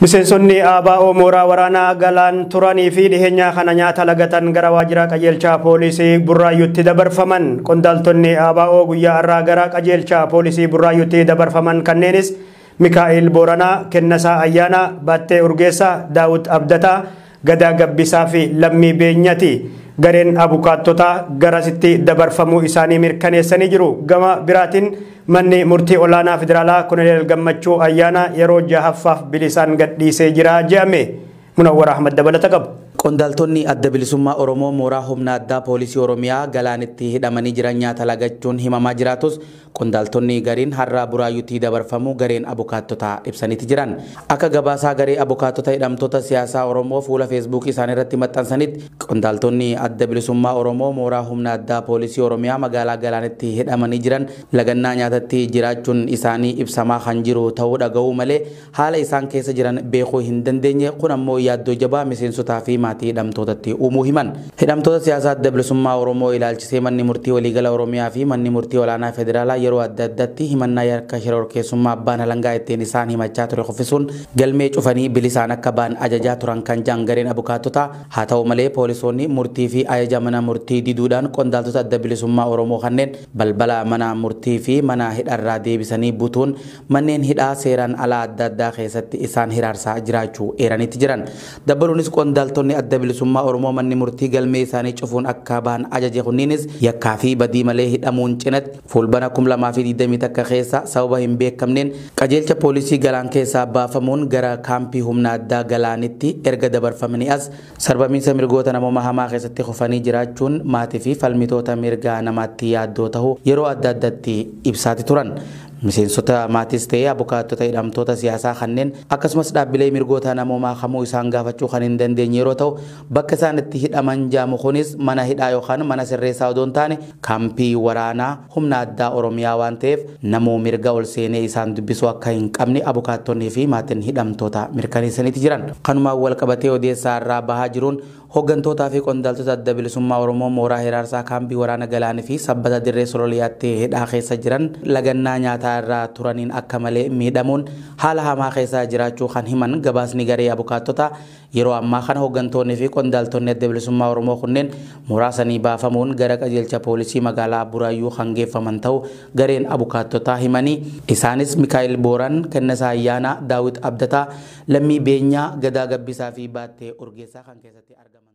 Miseensonni ABO mooraa waraanaa Galaan turanii fi dhiheenyaa kana nyaata lagatan gara waajjira qajeelchaa poolisii Burraayyuutti dabarfaman. Qondaaltonni ABO guyyaa har'aa gara qajeelchaa poolisii Burraayyuutti dabarfaman kanneenis Mikaa'el Booranaa, Kennasaa Ayyaanaa, Baattee Urgeessaa, Daawud Abdataa, Gadaa Gabbisaa fi Lammii Beenyati. Gareen abukaattotaa garasitti dabarfamuu isaanii mirkaneessanii jiru. Gama biraatiin manni murtii olaanaa federaalaa Koloneel Gammachuu Ayyaanaa yeroo jahaffaaf bilisaan gadhiisee jira jedhame. Munawwar Ahmad dabalata qabu. Qondaaltonni adda bilisummaa Oromoo mooraa humna addaa poolisii Oromiyaa Galaanitti hidhamanii jiran nyaata lagachuun himamaa jiraatus qondaaltonni gariin har'a Buraayyuutti dabarfamuu gareen abukaattotaa ibsaniiti jiran. Akka gabaasaa garee abukaattota hidhamtoota siyaasaa Oromoo fuula Feesbuukii isaanii irratti maxxansanitti qondaaltonni adda bilisummaa Oromoo mooraa humna addaa poolisii Oromiyaa magaalaa Galaanitti hidhamanii jiran lagannaa nyaatatti jiraachuun isaanii ibsamaa kan jiru ta'uu dhaga'uu malee haala isaan keessa jiran beekuu hin dandeenye. Kun ammoo yaaddoo jabaa miseensotaa fi maatii hidhamtootatti uumuu himan. Hidhamtoota siyaasaa adda bilisummaa Oromoo ilaalchisee manni murtii waliigala Oromiyaa fi manni murtii olaanaa federaalaa yeroo adda addaatti himannaa yakka shororkeessummaa abbaan alangaa ittiin isaan himachaa ture kuffisuun galmee cufanii bilisaan akka ba'an ajajaa turan kan jaan gareen abukaattotaa. Haa ta'u malee poolisoonni murtii fi ajaja mana murtii diduudhaan qondaaltota adda bilisummaa Oromoo kanneen balbala mana murtii fi mana hidharraa deebisanii butuun manneen hidhaa seeraan alaa adda addaa keessatti isaan hiraarsaa jiraachuu eeranitti jiran. Dabaluunis qondaaltonni adda bilisummaa Oromoo manni murtii galmee isaanii cufuun akka ba'an ajaje kunniinis yakkaa fi badii malee hidhamuun cinatti fulbana 2021 keessa sababa hin beekamneen qajeelcha poolisii Galaan keessaa baafamuun gara kaampii humna addaa Galaanitti erga dabarfamanii as sarbamiinsa mirgoota namoomaa hamaa keessatti kufanii jiraachuun maatii fi falmitoota mirgaa namaatti yaaddoo ta'uu yeroo adda addaatti ibsaati turan. Miseensota maatis ta'ee abukaattota hidhamtoota siyaasaa kanneen akkasumas dhaabbilee mirgoota namoomaa kamuu isaan gaafachuu kan hin dandeenye yeroo ta'u bakka isaan itti hidhaman jaamu kunis mana hidhaa yookaan mana sirreessaa odoo hin taane kaampii waraanaa humna addaa Oromiyaa waan ta'eef namuu mirga ol seenee isaan dubbisuu akka hin qabne abukaattonnii fi maatiin hidhamtoota mirkaneessaniiti jiran. Kanumaan wal qabatee odeessaa irraa bahaa jiruun hooggantootaa fi qondaaltota adda bilisummaa Oromoo mooraa hiraarsaa kaampii waraana Galaanii fi sabbata dirree Sololiyaatti hidhaa keessa jiran lagannaa nyaataa irraa turaniin akka malee miidhamuun haala hamaa keessa jiraachuu kan himan gabaasni garee abukaattota yeroo ammaa kana hooggantoonni fi qondaaltonni adda bilisummaa Oromoo kunneen muraasanii baafamuun gara qajeelcha poolisii magaalaa Buraayyuu kan geeffaman ta'uu gareen abukaattotaa himanii. Isaanis Mikaa'el Booran, Kennasaa Ayyaanaa, Daawit Abdataa, Lammii Beenyaa, Gadaa Gabbisaa fi Baattee Urgeessaa kan keessatti argaman.